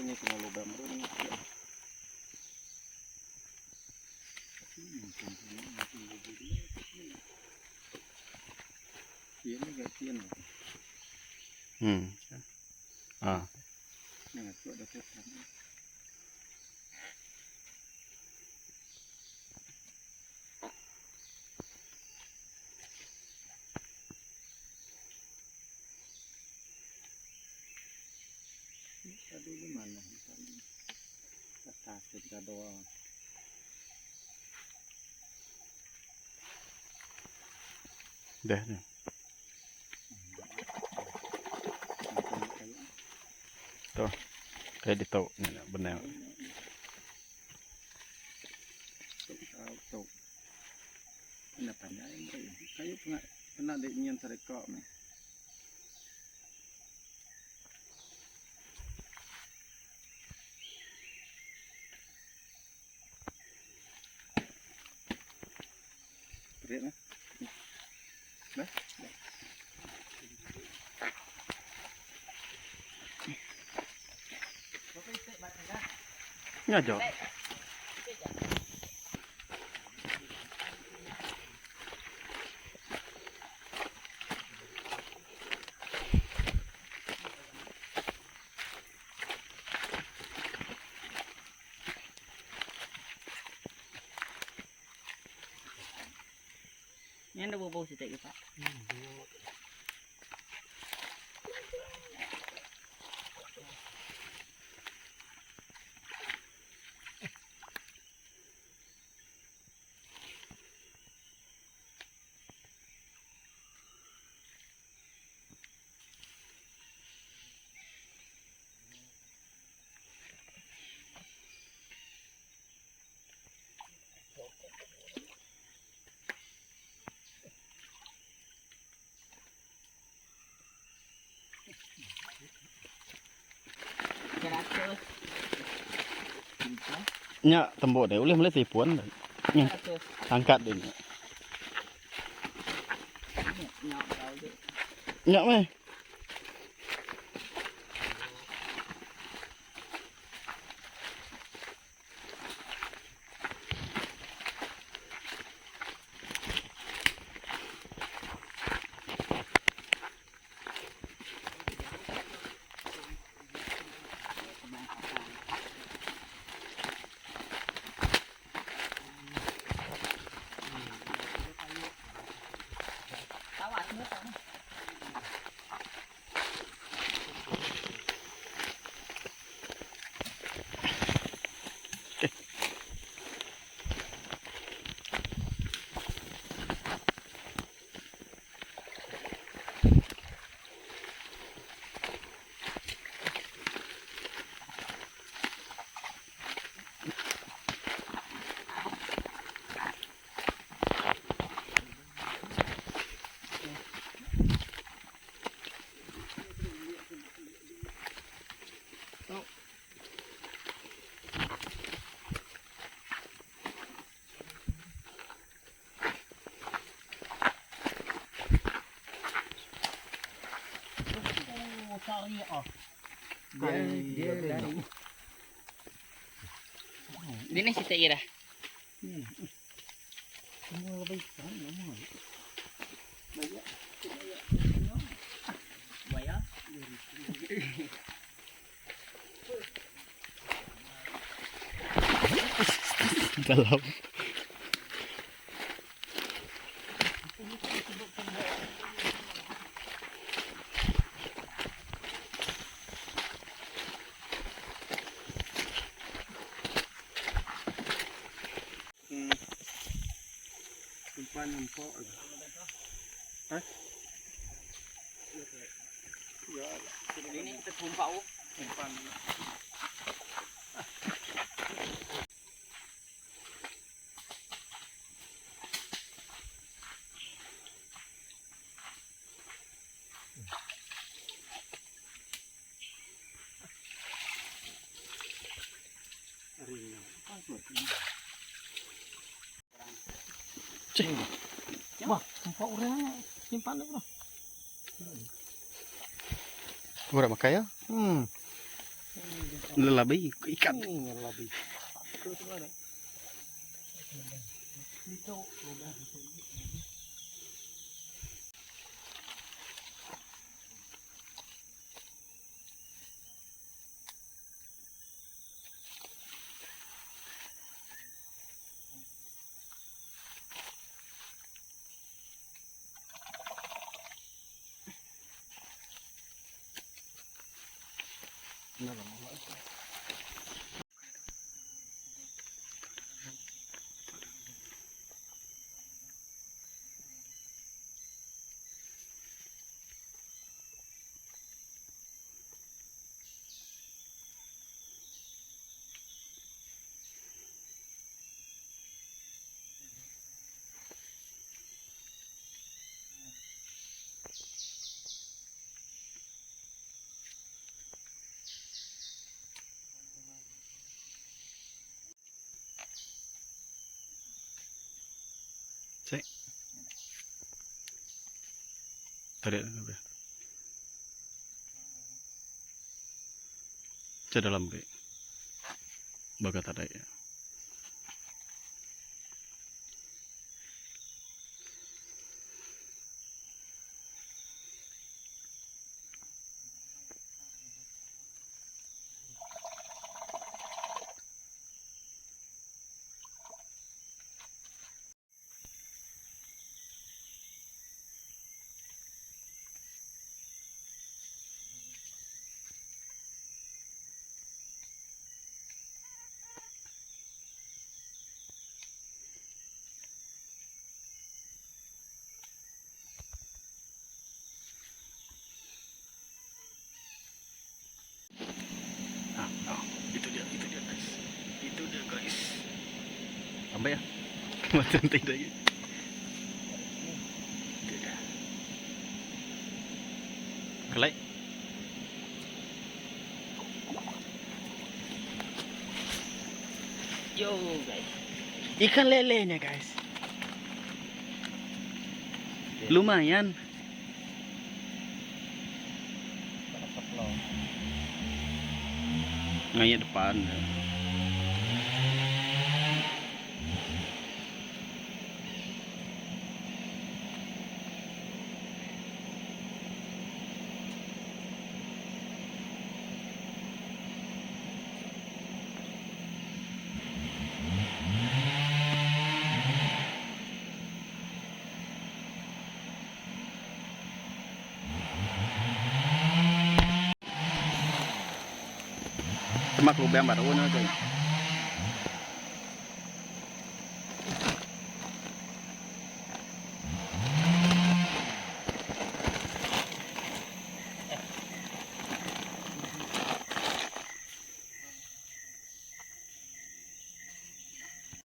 Ini kena lubang tu ni. Hmm. Ah. Dah ni. Tu. Kayak ditu ni nak benar. Kayu pernah dek nyian sareka meh. Perit lah. Dah. Nya aja. Nya enda bau-bau siti ke pak. Nya tembok deh ulih meli sipun. Nya angkat deh nya. Nya meh. Dia dia lari. Dini siti ira. Buaya. Dalam. Simpan nampak. Ha? Ya, Ini kita tumpau. simpan. Wah, nampak orang simpan tu bro. Murah makai ya? Hmm. Lelabi ikan. Lelabi. Cek. Tarik apa? Cek dalam ke. Baga tarik. Ah, ah, itu dia, itu dia guys. Itu dia guys. Sampai ya. Macam tidak lagi. Itu dia. Kelai. Yo guys. Ikan lelenya guys. Lumayan. Ngayat depan. Semak lubang baru na guys.